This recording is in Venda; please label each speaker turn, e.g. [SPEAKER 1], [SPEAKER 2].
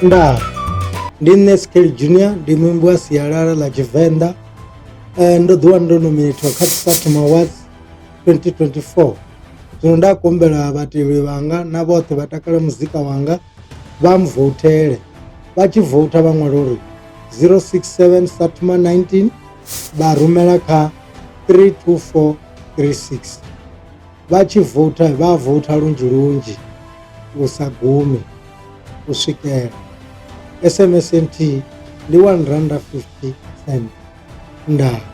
[SPEAKER 1] Ndaa. Ndi nṋe Skelly Junior, ndi muimbi wa sialala ḽa Tshivenḓa. Ndo ḓi wana ndo nominethiwa kha Sathoma Awards 2024. Zwino nda khou humbela vhatevheli vhanga na vhoṱhe vha takalela muzika wanga vha mvoutele. Vha tshi voutha vha ṅwala uri 067 Sathoma 19 vha rumela kha 32436. Vha tshi voutha vha voutha lunzhi lunzhi lu sa gumi u swikela. SMS nthihi ndi R1.50 cent. Ndaa.